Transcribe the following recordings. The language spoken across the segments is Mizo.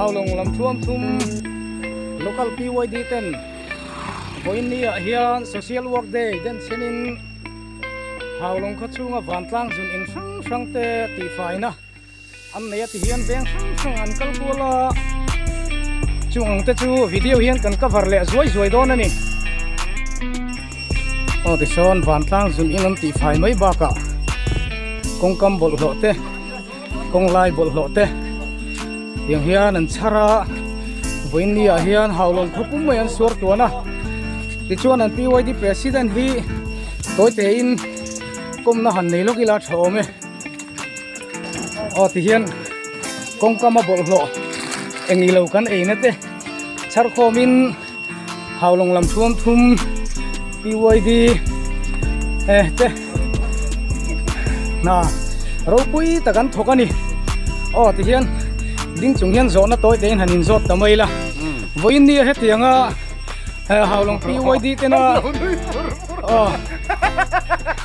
Haulawng lam thuam thum local PYD ten vawiin ni ah hian social work day den chhenin Haulawng khaw chhunga vantlang zun in hrang hrang te tihfaina An nei a ti hian veng hrang hrang an kal kual a, chung ang te chu video hian kan cover leh zuai zuai dawn a ni. Aw tisawn vantlang zun in an tih fai mai bakah kawngkam bawlhhlawh te kawng lai bawlhhlawh te tiang hian an chhar a, vawiin ni ah hian haulawn khawpum mai an suar tuan a, tichuan an PYD president hi tawi tein kawmna han nei lawk ila tha awm e. Aw ti hian kawngkam a bawlhhlawh eng ilo kan ei na te chhar khawmin haulawng lam thuam thum PYD eh te hna ropui tak an thawk a ni aw ti hian ding chung hian zawhna tawi te in han inzawt ta mai la vawiin nia hetianga haulawng PYD tena aw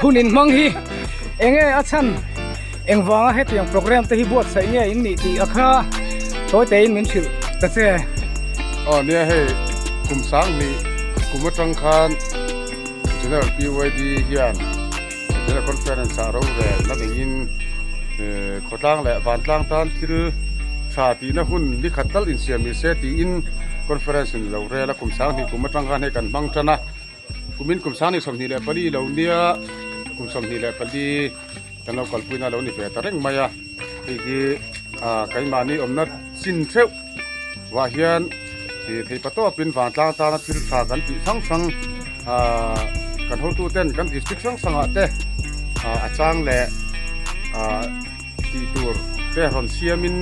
hun inhmang hi. Enge a chhan engvanga hetiang program te hi buatsaih nge in nih tih a kha tawi tein min hrilh ta che. Aw nia hei kum sang hnih kum atang khan General PYD hian General Conference ah rorel na neiin khawtlang leh vantlang tan thil tha tihna hun ni khat tal insiam ni se tiin Conference in lo rel a kum sang hnih kum atang khan hei kan hmang tan a. Kumin kum 24 lo nia, kum 24 kan lo kalpuina lo ni ve ta reng mai a, hei hi keimahni awmna chin theuh vah hian thei patawpin vantlang tana thil tha kan tih hrang hrang kan hotuten kan district hrang hrangah te a chang leh tih tur te rawn siamin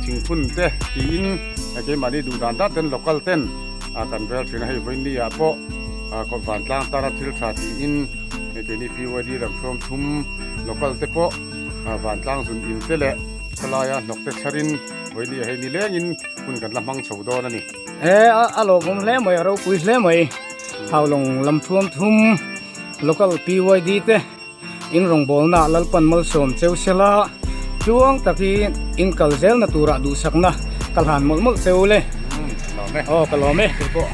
thingphun te tiin keimahni duh dan dan ten local ten kan rel thin a hei vawiin ah pawh kawt vantlang tana thil tha tiin hei keini PYD lam hruam thum local te pawh vantlang zun in te leh khawlaia hnawk te chharin vawiin ah hei nilengin hun kan la hmang chho dawn a ni. He a lawmawm hle mai a ropui hle mai Haulawng lam thuam thum local PYD te. In rawngbawlna Lalpan malsawm cheu sela, tluang takin in kal zelna turah duhsakna ka hlan mawlh mawlh cheu le. Aw ka lawm e keipawh.